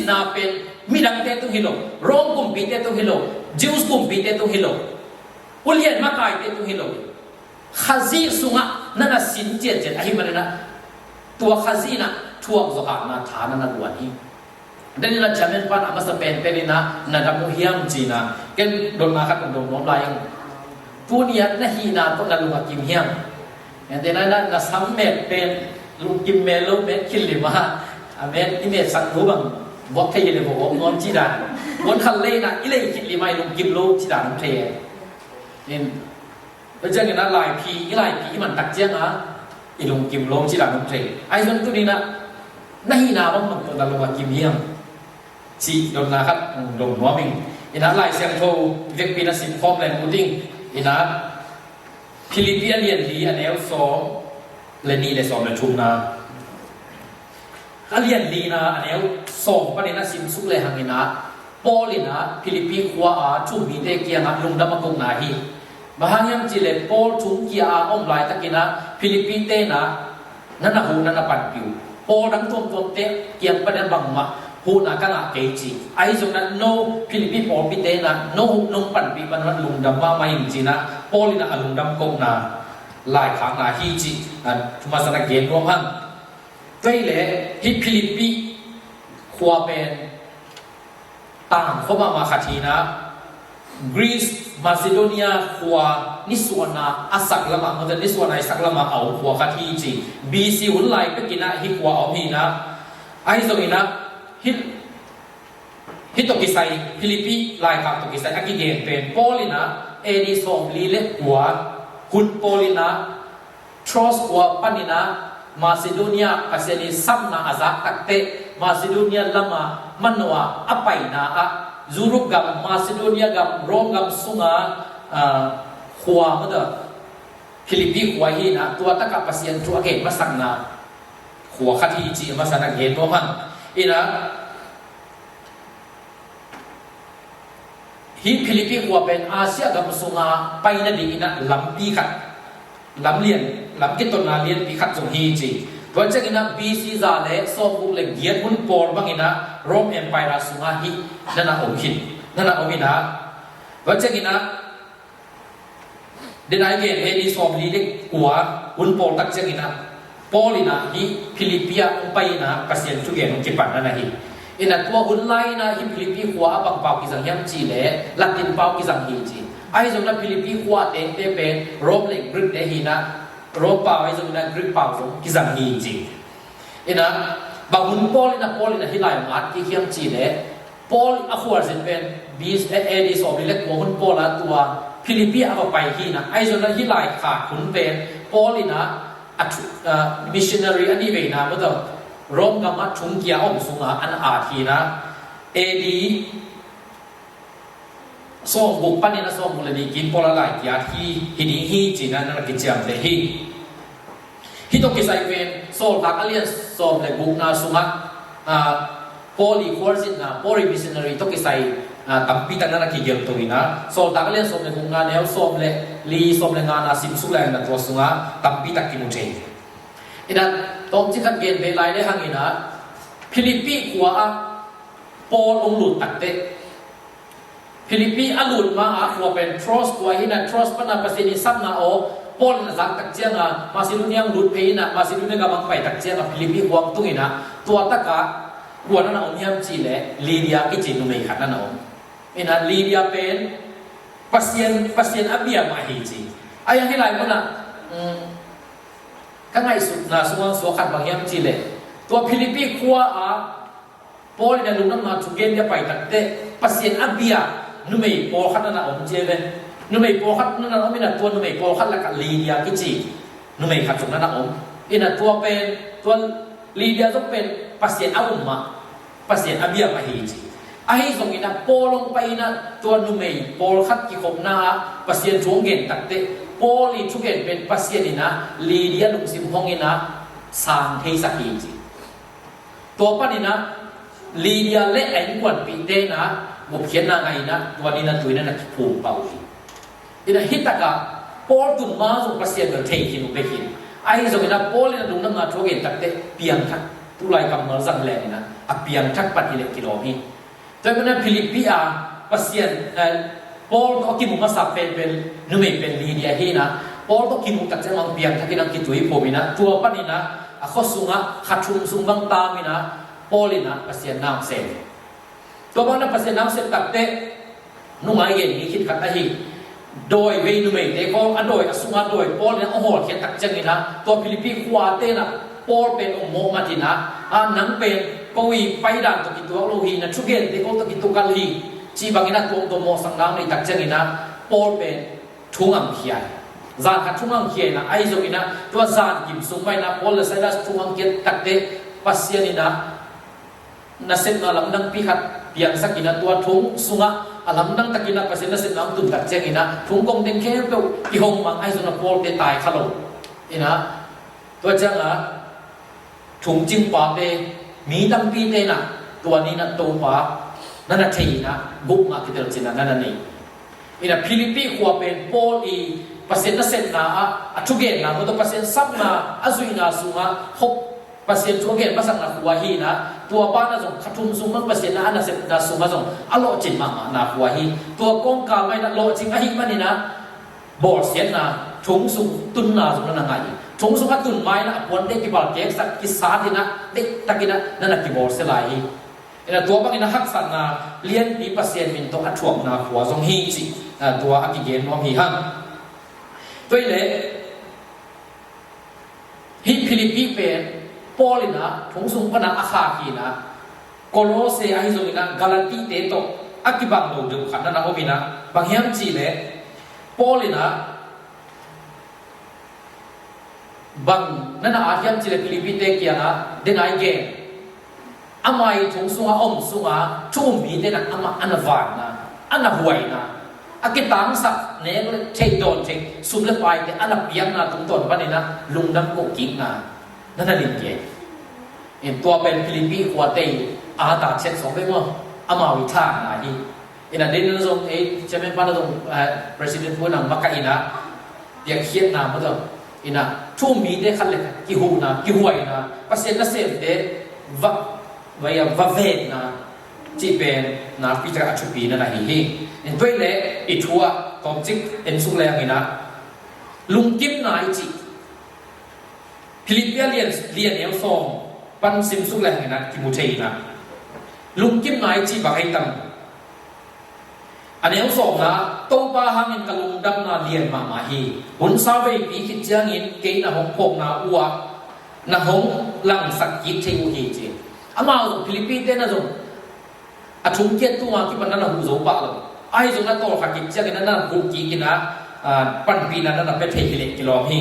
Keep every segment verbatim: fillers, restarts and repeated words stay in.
na pen midangte tung hi lo, Rome kumpite tung hi lo, Jews kumpite tung hi lo, ulian makaite tung hi lo. Khazih sungah na na sin ciatciat ahih manin ah, tua Khazih in ah thuak zawh hahna tha na na guan hi. Tua in ah German pan a masa penpen in ah na dam uh hiam ci-in ah, ken dotna khat hong dong nuam lai ing. Tuni-ah na hihna tawh na lung a kim hiam? Ente na, na, na sam met pen lungkim mel lo, met khit lim a, a met i metsak lo bang vuak thei hi leh vuak nuam cih dan. Muan khat lei in ah i lei khit lim a i lungkim lo cih dan hong thei. In, tua ciangin ah laiphi, i laiphi i man tak ciangin ah i lungkim lo cih dan hong thei. Ahi zong tuni-in ah na hihna bangbang tawh na lung a kim hiam? Cih dotna khat hong dong nuam ing. In ah Lai Siangtho vekpi-in ah simkhawm leng ut ing. In ah Philippi a lian li a neu sawm le nih le sawm le thumna. A lian lina a neu sawm panin ah simsuk lehang in ah Paul in ah Philippi khua a thu um mite kiangah lungdam a kona hi. Bang hang hiam cih leh Paul thongkia a om laitakin ah Philippite in ah na na huh, na na panpih uh. Pawl dang tuamtuamte kiang panin ah bangmah huhna ka ngah kei ci. Ahi zongin ah no Philippi pawlpite in ah no huh nong panpih panin ah lungdam mahmah ing ci-in ah Paul in ah a lungdam kohna laikhakna hi cih, a, thu masa-in ah gen nuam hang. Tua hi leh hih Philippi khua pen tang khua mahmah khat hi-in ah, Greece, Macedonia khua nisuahna a sak lamah, mawtaw, nisuahna i sak lamah a om khua khat hi ci. B C hun lai pekin ah hih khua a om hi-in ah, ahi zongin ah hih, hih tawh kisai, Philippi laikhak tawh kisai a kigen pen Paul in ah A D sawmli le kua hun pawl in ah Troas khua panin ah Macedonia Pasian in sapna a zak takteh Macedonia lamah manawh a paina ah Europe gam, Macedonia gam, Rome gam sunga, ah, khua, mawtaw, Philippi khua hi-in ah tua takah Pasian thu a gen masakna khua khat hi cih a masa-in ah gen nuam hang. In ah hih Philippi khua pen Asia gam sunga paina dingin ah lampi khat, lamlian, lam kitotna lianpi khat zong hi ci. Tua ciangin ah B C za le sawmguk le giat hun pawl bangin ah Rome Empire sunga hih na na om hi, na na om in ah. Tua ciangin ah Denai gen A D sawmli le kua hun pawl tak ciangin ah Paul in ah hih Philippi ah hong pai-in ah Pasian thugen hong kipan na na hi. In ah tua hun lai-in ah hih Philippi khua ah bang pau kizang hiam cih leh Latin pau kizang hi ci. Ahi zongin ah Philippi khua tengte pen Rome le Greek te hi-in ah Rome pau ahi zongin ah Greek pau zong kizang hi ci. In ah bang hun pawl in ah Paul in ah hih lai hong at kik hiam cih leh Paul a khualzin pen B C, A D sawmli le kua hun pawl a tua Philippi a va pai hi-in ah, ahi zongin ah hih laikhak hun pen Paul in ah a thu, ah, missionary a nih veina, mawtaw, Rome gam ah thongkia a om sungah an at hi-in ah A D sawmguk panin ah sawmguk le nih kim pawl a lai kiat hi, hi ding hi ci-in ah na na kiciamteh hi. Hih tawh kisai pen Sawltak a lian sawm le gukna sungah, ah, Paul i khualzinna, Paul i missionary tawh kisai, ah, tampi tak na na kigelh to in ah, Sawltak a lian sawm le gukna neu sawm le li, sawm le ngana simsuk leng in ah tua sungah tampi tak kimu thei. In ah tawmcik khat gen beh lai lehang in ah Philippi khua ah Paul hong lut takteh Philippi a lut ma-a khua pen Troas khua hi-in ah, Troas pan a Pasian in sapna aw Paul in a zak tak ciangin Macedonia hong lut phei in ah, Macedonia gam hong pai tak ciangin Philippi khua hong tung in ah, tua takah kua na na om hiam cih leh Lydia kici numei khat na na om. In ah Lydia pen Pasian, Pasian a bia mah hi ci. Ahi hang hih lai munah, um, ka ngaihsutna sungah suak khat bang hiam cih leh tua Philippi khua ah Paul in a lungdamna thugen dia pai takteh Pasian a bia numei pawlkhat na na om ci ve. Numei pawlkhat na na om in ah tua numei pawlkhat lakah Lydia kici numei khat zong na na om. In ah tua pen, tua Lydia zong pen Pasian a um mah, Pasian a bia mah hi ci. Ahi zongin ah Paul hong pai in ah tua numei pawlkhat kikhopna ah Pasian thu hong gen takteh Paul i thugen pen Pasian in ah Lydia lungsim hong in ah sang theisak hi ci. Tua panin ah Lydia le a innkuanpihte in ah gupkhiatna ngah in ah tua ni-in ah tui na na kiphum pah uh hi. In ah hih takah Paul tungma zong Pasian bel thei khin uh bek hi. Ahi zongin ah Paul in ah lungdamna thu a gen takteh piangthak, Tulai kammal zang leng in ah a piangthak pan hi leh kilawm hi. Tua ahih manin ah Philippi a Pasian, eh, Paul tawh a kimu masa penpen numei pen Lydia hi in ah, Paul tawh kimuh tak ciang a piangthak in ah kituiphum in ah, tua panin ah a khua sungah kha thum sung bang taam in ah Paul in ah Pasian na sem. Tua bang in ah Pasian na sem takteh, nungai gen mi khit khat ahi dawi vei numeite khawng a dawi, a sunga dawi Paul in ah a hawlkhia tak ciangin ah, tua Philippi khuate in ah Paul pen hong mawhmat in ah, "A, nang pen ko i paidan tawh kituak lo hi, na thugente ko tawh kitukal hi," cih bangin ah tua hong mawhsak nang nei tak ciangin ah Paul pen thu hong amkhia hi. Zan khat thu hong amkhia in ah, ahi zongin ah tua zan kim sung mah in ah Paul le Silas thu hong amkhia takteh Pasian in ah nasepna lamdangpi khat piangsak in ah, tua thong sungah a lamdang takin ah Pasian nasepna hong tun tak ciangin ah, thong kong teng khempeuh kihong mang, ahi zongin ah Paulte tai kha lo in ah, tua ciangah thong cingpate, mi tampite in ah tua ni in ah Topa na na thei in ah, gupna kitelcihna na na nei. In ah Philippi khua pen Paul i Pasian nasepna ah a thugenna, mawtaw Pasian sapna a zuihna sungah khop Pasian thu a gen masakna khua hi in ah, tua banah zong kha thum sung bang Pasian na a nasepna sungah zong a lawhcin mahmahna khua hi. Tua kawngkal mah in ah lawhcing ahih manin ah bawlsiatna, thong sung tunna zong na na ngah hi. Thong sung a tun ma in ah a puante kibalkeksak, kisat in ah, deihtakin ah na na kibawlsia lai hi. In ah tua bangin ah haksatna lianpi Pasian min tawh a thuakna khua zong hi cih, ah, tua a kigen nuam hi hang. Tua hi leh, hih Philippi pen Paul in ah thong sung pan ah a khak hi in ah, Kolose ahi zongin ah Galatite tawh a kibang lo deuh khat na na om in ah, bang hiam cih leh Paul in ah bang na na at hiam cih leh Philippite kiangah den a i gen. Ama i thong sungah a om sungah thu um mite in ah amah a na vanna, a na huaina, a kitangsak nek le theih dawn theih sum le paite a na piakna tungtawn panin ah lungdam kohkikna na na ling gen. In tua pen Philippi khuate i a ta chet sawk ve maw? Amau i thahatna hi. In ah den in ah zong ei chairman pa in ah zong, eh, president pu in ah makaih in ah piakkhiatna maw zong in ah thu um mite khat le khat kihuhna, kihuaina, Pasian nasemte va, va, va venna cih pen nakpi tak a thupi na na hi hi. In tua hi leh i thu ah tawmcik en suk leng in ah lungkimna i cih Philippi lian, lian neu sawm pan sim suk leng in ah kimu thei in ah, lungkimna i cih bang ahi tam? A neu sawmna, Topa hangin ka lungdamna lian mahmah hi. Hun sa veipi khit ciangin kei na hong phawkna uh ah na hong langsak kik thei uh hi, ci. Amau zong Philippite na zong a thumkiat tunga kipan na na huh zo pah lo. Ahi zong na tawlkha kik ciangin na na huh kik in ah, ah, panpihna na na pia thei hi leh kilawm hi.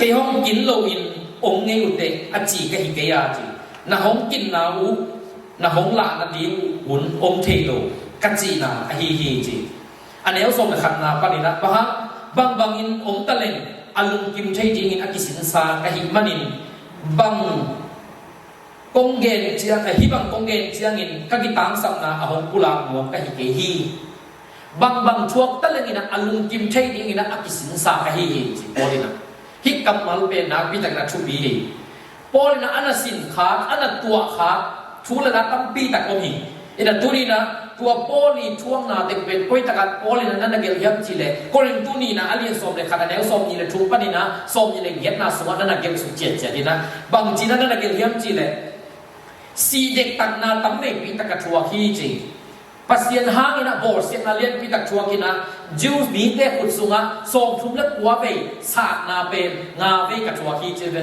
Kei hong kin loin ong ngei uh teh a ci ka hi kei a, ci. Na hong kinna uh, na hong lahna ding uh hun om thei lo ka cihna ahi hi, ci. A neu sawm le khatna panin ah, bang hang, bangbangin om ta leng a lungkim thei dingin a kisinsa ka hih manin, bang kong gen ciang, hih bang kong gen ciangin ka kitangsapna a hong pulak nuam ka hi kei hi. Bangbang thuak ta leng in ah a lungkim thei dingin ah a kisinsa ka hi hi, ci Paul in ah. Hih kammal pen nakpi takin a thupi hi. Paul in ah a na sinkhak, a na tuahkhak thu le la tampi tak om hi. In ah tuni in ah tua Paul i thuakna teng pen koi takah Paul in ah na na gelh hiam cih leh, Korin tu nihna a lian sawm le khat, a neu sawmnih le thum panin ah sawmnih le giatna sungah na na gelh suk ciatciat in ah, bangci in ah na na gelh hiam cih leh, sih dektakna tam veipi tak ka thuak hi, ci. Pasian hangin ah bawlsiatna lianpi tak thuak in ah, Jews mite khut sungah sawmthum le kua vei satna pen nga vei ka thuak hi, ci ve.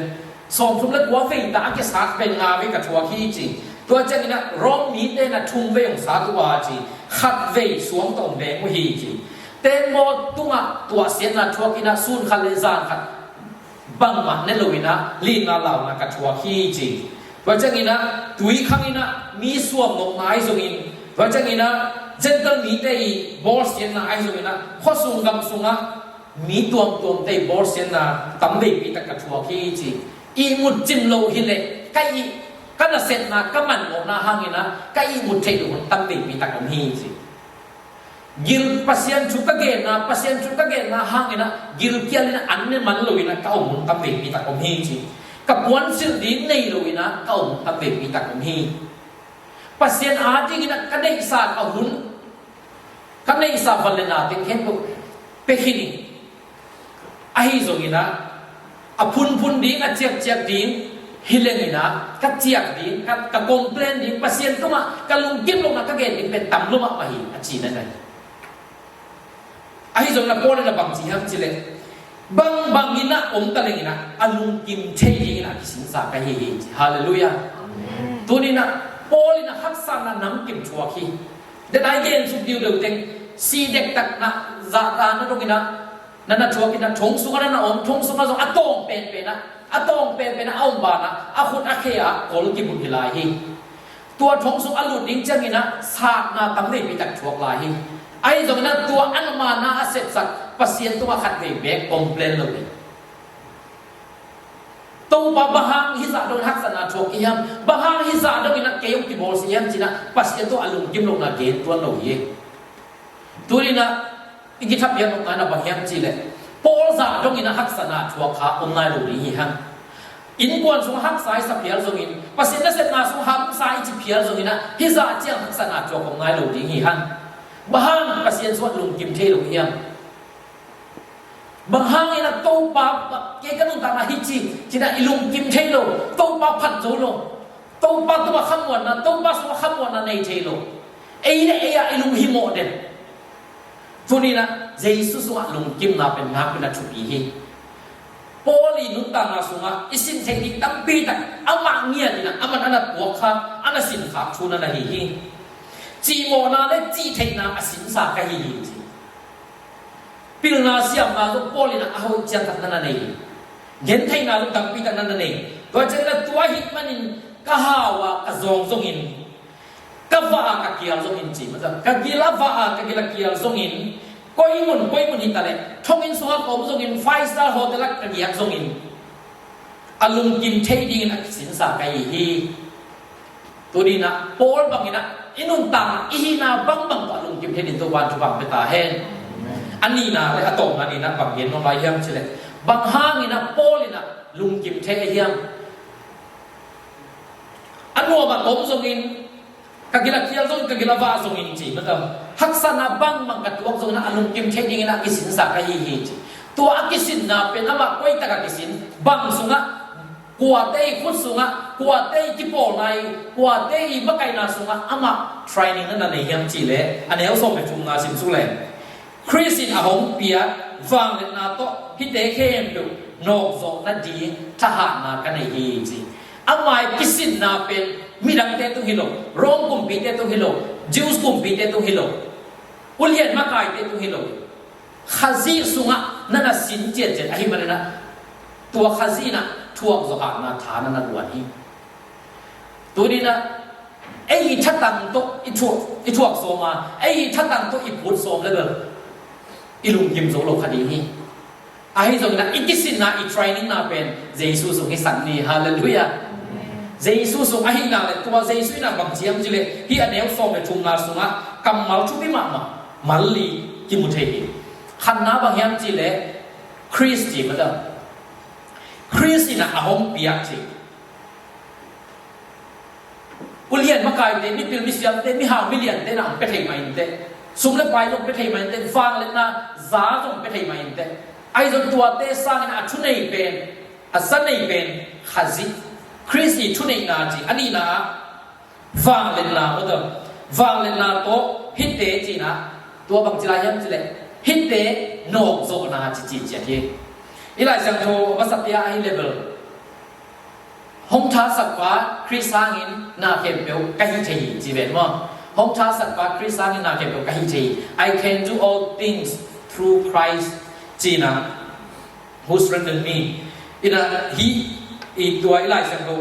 Sawmthum le kua vei tak a kisat pen nga vei ka thuak hi, ci. Tua ciangin ah Rom mite in ah thum vei hong sat uh a, ci. Khat vei suang tawh hong beng uh hi, ci. Tengmaw tungah tuahsiatna thuak in ah sun khat le zan khat bangmah ne lo in ah lina launa ka thuak hi, ci. Tua ciangin ah tui khang in ah mi suam nopna ahi zongin, tua ciangin ah Gentile mite i bawlsiatna ahi zongin ah, khuasung gam sungah mi tuamtuamte i bawlsiatna tam veipi tak ka thuak hi, ci. Ihmut cim lo hi leh ka ih, ka nasepna, ka man nopna hangin ah ka ihmut theih loh hun tam veipi tak om hi, ci. Gil, Pasian thu ka genna, Pasian thu ka genna hangin ah gilkial in ah an ne man lo in ah ka om hun tam veipi tak om hi, ci. ka puansilh ding nei lo in ah ka om tam veipi tak om hi. Pasian adingin ah ka neihsa ka hun, ka neihsa van le na teng khempeuh pia khin hi. Ahi zongin ah a phunphun ding, a ciakciak ding hi leng in ah ka ciak ding, ka, ka complain ding, Pasian tungah ka lungkim lohna ka gen ding pen tam lo mahmah hi, a ci na ngai. Ahi zongin ah Paul in ah bang ci hiam cih leh, bangbang in ah om ta leng in ah a lungkim thei dingin ah kisinsa ka hi hi, ci. Halleluiah. Amen. Tuni in ah Paul in ah haksatna namkim thuak hi. Dena i gen suk diudeu teng, si dektak na, zahtakna dongin ah na na thuak in ah, thong sungah na na om, thong sungah zong a tawng penpen ah, a tawng penpen ah a om banah a khut a khe ah kol kibun hi lai hi. Tua thong sung a lut ding ciangin ah sakna tam veipi tak thuak lai hi. Ahi zongin ah tua a na mana a sepsak Pasian tungah khat vei beek complain lo hi. Topa, bang hang hih zah dongin haksatna thuak ka hiam? Bang hang hih zah dongin ah kei hong kibawlsia hiam, ci-in ah Pasian tungah a lungkim lohna gen tuan lo hi. Tuni in ah i kithapiak nopna in ah bang hiam cih leh, Paul zah dongin ah haksatna thuak kha om nai lo ding hi hang. Innkuan sungah haksa i sa phial zongin, Pasian nasepna sungah haksa i ci phial zongin ah, hih zah ciang haksatna thuak om nai lo ding hi hang. Bang hang Pasian sungah lungkim thei lo hiam? Bang hangin ah Topa, kei ka nuntakna hi ci, ci-in ah i lungkim thei lo, Topa phat zo lo, Topa tungah khamuanna, Topa sungah khamuanna nei thei lo. Ei le ei ah i lunghimawh den. Tuni in ah Jesu sungah lungkimna pen nakpi in ah thupi hi. Paul i nuntakna sungah i sin theih ding tampi tak amah ngiat in ah, amah in ah a na puak khak, a na sin khak thu na na hi hi. Cimawhna le cihtheihna a sinsa ka hi hi, ci. Pilna siamna zong Paul in ah a hoih ciang tak na na nei hi. Gentheihna zong tampi tak na na nei. Tua ciangin ah tua ahih manin ka hau a ka zawng zongin, ka vah a ka kial zongin, ci mah ta. Ka gil a vah a ka gil a kial zongin, koi mun koi mun hi ta leh, thonginn sungah ka om zongin, five star hotel ah ka giak zongin, a lungkim thei dingin a kisinsa ka hi hi. Tuni in ah Paul bangin ah i nuntakna, i hihna bangbang tawh a lungkim thei dingin Topa'n thupha pia ta hen. A nihna le a tawpna in ah bang gen nuam lai hiam cih leh, bang hangin ah Paul in ah lungkim thei a hiam? A nuam a ka om zongin, ka gil a kial zongin, ka gil a vah zongin, ci mah ta. Haksatna bangbang ka tuak zongin ah a lungkim thei dingin ah kisinsa ka hi hi, ci. Tua a kisinna pen amah koi tak a kisin, bang sungah, kuate i khut sungah, kuate i kipawlna i, kuate i makaihna sungah amah training na na nei hiam cih leh, a neu sawm le thumna sim suk leng, Khrist in a hong piak vangliatna tawh hihte khempeuh nawkzawh nading thahatna ka nei hi, ci. Amah i kisinna pen midangte tung hi lo, Rome kumpite tung hi lo, Jews kumpite tung hi lo, ulian makaite tung hi lo. Khazih sungah na na sin ciatciat ahih manin ah, tua Khazih in ah thuakzawh hatna tha na na luan hi. Tuni in ah ei i thatang tawh i thuak, i thuak sawm a, ei i thatang tawh i phut sawm le bel i lungkim zo lo kha ding hi. Ahi zongin ah i kisinna, i training na pen Jesu sung hi sak ni. Halleluiah. Jesu sung ahih nak leh, tua Jesu in ah bang ci hiam cih leh, hih a neu sawm le thumna sungah kammal thupi mahmah mal li kimu thei hi. Khatna bang hiam cih leh, Khrist ci mah ta. Khrist in ah a hong piak, ci. Ulian makaite, mipil misiamte, mihau miliante in ah pia thei mah inteh. Sum le pai zong pia thei mah inteh, vangliatna za zong pia thei mah inteh. Ahi zong tuate sangin a thunei pen, a za nei pen Khazih, Khrist i thuneihna, ci. A nihna ah vangliatna, mah ta. Vangliatna tawh hihte, ci-in ah, tua bang ci lai hiam cih leh, hihte nawkzawhna ci, ci ciat hi. I Lai Siangtho a masa pia ahih leh bel, hong thahatsak pa Khrist hangin na khempeuh ka hih thei hi, ci ven maw. Hong thahatsak pa Khrist hangin na khempeuh ka hih thei hi. "I can do all things through Christ," ci-in ah, "who strengthen me." In ah hih, i tua i Lai Siangtho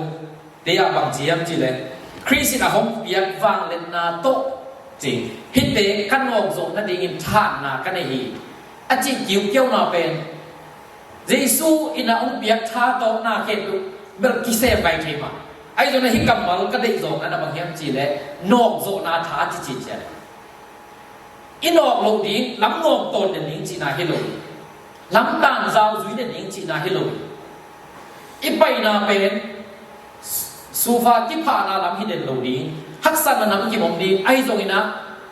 te ah bang ci hiam cih leh, Khrist in a hong piak vangliatna tawh, ci, hihte ka nawkzawh nadingin thahatna ka nei hi, a cih kiukiauna pen Jesu in a hong piak tha tawh na khempeuh bel kisem ngai thei mah. Ahi zongin ah hih kammal ka deih zawkna in ah bang hiam cih leh, nawkzawhna tha ci, ci ciat. I nawk loh ding, lam nawk tawn den ding cihna hi lo. Lam tan zau zui den ding cihna hi lo. I paina pen sufa kiphahna lam hi den lo ding, haksatna lam kim om ding, ahi zongin ah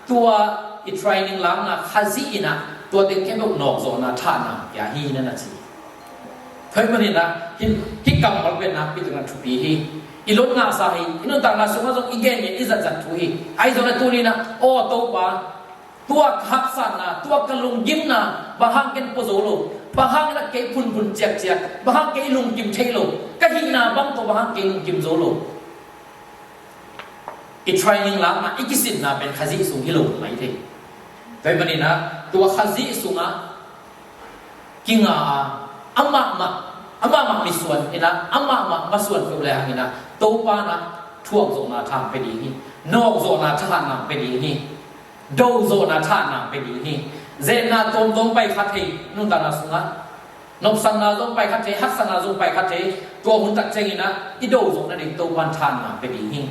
tua i training lakna Khazih in ah tua teng khempeuh nawkzawhna thahna pia hi na na ci. Tua ahih manin ah hih, hih kammal pen nakpi takin ah thupi hi. I lot ngahsa hi, i nuntakna sungah zong i gen i zat zat thu hi. Ahi zongin ah tuni in ah, aw Topa, tua ka haksatna, tua ka lunggimna, bang hang ken pua zo lo, bang hang in ah kei phunphun ciakciak, bang hang kei lungkim thei lo, ka hihna bang tawh bang hang kei lungkim zo lo. I training lakna, i kisinna pen Khazih sung hi lo mai thei. Tua ahih manin ah tua Khazih sungah kinga a, amah mah, amah mah misuan in ah, amah mah masuan peuh le hang in ah, Topa in ah thuakzawhna thang pia ding hi, nawkzawhna thahatna pia ding hi, dozawhna thahatna pia ding hi. Zenna tuamtuam pai kha thei, nuntakna sungah nopsakna zong pai kha thei, haksatna zong pai kha thei. Tua hun tak ciangin ah i dozawh nading Topa in thahatna pia ding hi.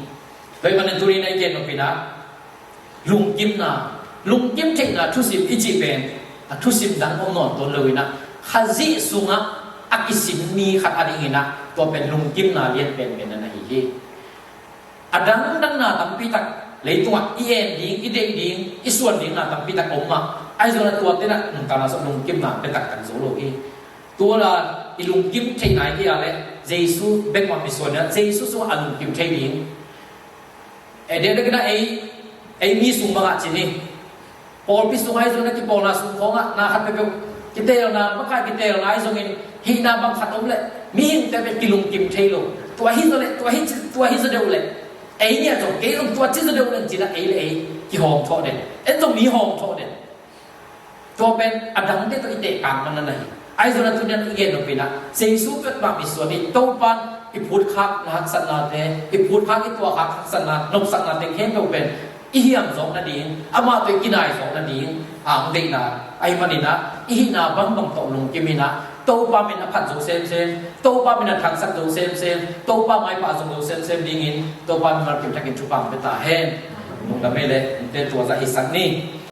Tua ahih manin tuni in ah i gen nop in ah, lungkimna, lungkim theihna thusim i cih pen a thusim dang om nawn tawn lo in ah, Khazih sungah a kisin mi khat a dingin ah tua pen lungkimna lian penpen na na hi hi. A dangdangna tampi tak leitungah i en ding, i deih ding, i suan dingna tampi tak om mah, ahi zongin ah tuate in ah nuntakna sungah lungkimna pia taktak zo lo hi. Tua la i lungkim theihna i kei a leh Jesu bek mah misuan in ah Jesu sungah a lungkim thei ding. Ei, dekdek in ah ei, ei mi sung bangah ci ni. Pawlpi sungah ahi zongin ah kipawlna sung khawngah na khat peuhpeuh kiteelna, makai kiteelna ahi zongin hihna bang khat om leh mihingte pen kilungkim thei lo. Tua hi zaw leh, tua hi, tua hi zaw deuh leh, ei ni ah zong kei zong tua ci zaw deuh leh ci-in ah ei le ei kihawm thawh den. En zong mi hawm thawh den. Tua pen a dangte tawh i tehkak man na na hi. Ahi zongin ah tuni in ah i gen nop in ah Jesu peuhmah misuan hi. Topa in i phutkhak na haksatnate, i phutkhak i tuahkhak haksatna, nopsaknate khempeuh pen i hiam zawk nading, amah tawh i kinai zawk nading a hong deihna ahih manin ah i hihna bangbang tawh lungkim in ah Topa min a phat zo semsem, Topa min a thangsak zo semsem, Topa maipha zong zo semsem dingin Topa mimal kim thakin thupha hong pia ta hen. Lungdam ei leh, innte tua zah hisak ni.